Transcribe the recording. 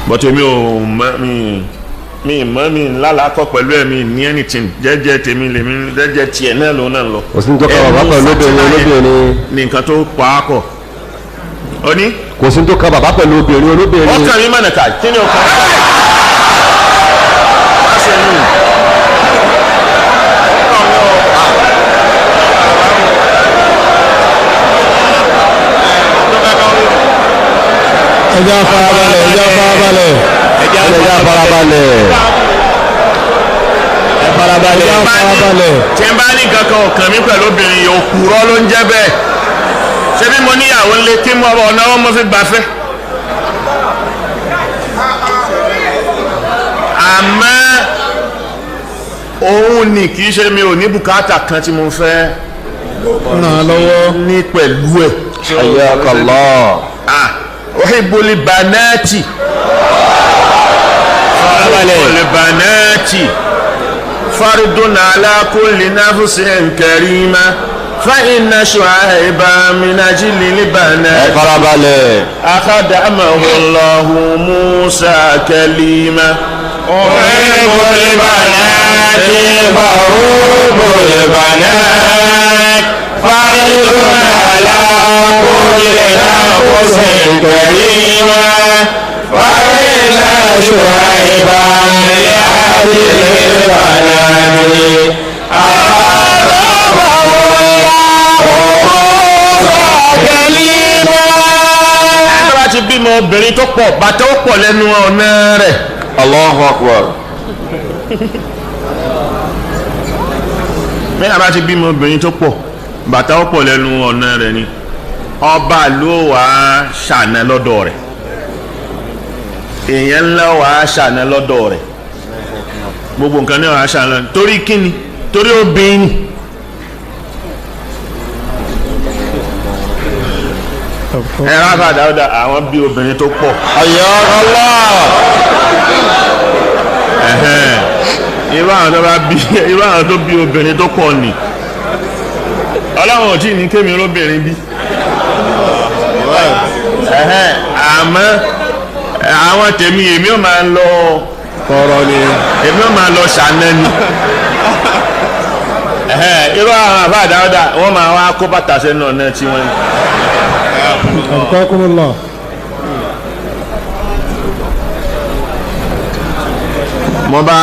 But èmi ò mọ̀, mi mọ̀, mi lálàákọ̀ pẹ̀lú ẹ̀, mi ní anything. Jẹ́jẹ́ tèmi lèmi, jẹ́jẹ́ tiẹ̀ náà lòun náà lọ. Kò sí ní tó kan bàbá pẹ̀lú obìnrin olóbìnrin. Ní nǹkan tó pa á pọ̀ ó ní. Kò sí ní tó kan bàbá pẹ̀lú obìnrin olóbìnrin. Ọkàn mi mọ̀nà ká kí ni ọkàn má ṣe nù. Ẹ jẹ́ á farabalẹ̀, ẹ jẹ́ á farabalẹ̀. Ẹ jẹ́ á farabalẹ̀. Ẹ farabalẹ̀, ẹ jẹ́ á farabalẹ̀. Tí n bá ní kankan ọkàn mi pẹ̀lú obìnrin yìí, òkúrọ́ ló ń jẹ́ bẹ́ẹ̀. Ṣé bí mo níyàwó ńlé kí mo ọ̀nà wọn mo fi gbafẹ́. Àmọ́ òun ni kì í ṣe mi ò ní bùkátà kan tí mo fẹ́ ràn án lọ́wọ́ ní pẹ̀lú ẹ̀. Hayyakallah. Ah, uhibbul banati. Uhibbul banati fardun ala kulli nafsin karima fa inna shu'aiba min ajlil Ẹ banati farabalẹ̀. akhadamahu Allahu Musa kalima. أحب البنات فحب البنات فرض على كل نفس كريمة فإن شعيبا لأهل البنات أخاطبه الله موسى كليما. Ẹni bá ti bímọ obìnrin tó pọ̀, bàtà ó pọ̀ lẹ́nu ọ̀nà rẹ̀. Allahu akbar. Bẹ́ẹ̀ bá ti bímọ obìnrin tó pọ̀, bàtà ó pọ̀ lẹ́nu ọ̀nà rẹ̀ ni. Ọba ló wà á ṣàna lọ́dọ̀ rẹ̀, èèyàn ńlá wà á ṣàna lọ́dọ̀ rẹ̀, gbogbo nǹkan náà wà á ṣàna torí kíni? Torí obìnrin ni. Ẹ rábà dáadáa, àwọn bí obìnrin tó pọ̀. Hayyakallah. Ẹ̀hẹ́n. Irú àwọn tó bá bí, irú àwọn tó bí obìnrin tó pọ̀ ni. Ọlọ́run ò tí ì ní kémi olóbìnrin bí. Ẹ̀hẹ́n. Àmọ́ àwọn tèmi, èmi ò máa lọ kọ̀rọ̀ ni. Èmi ò máa lọ ṣàná ni. Ẹ̀hẹ́n. Irú àwọn àbá dáadáa, wọ́n máa wá kó bàtà sẹ́nu ọ̀nà tí wọ́n ní. Alkakumullah. Mo bá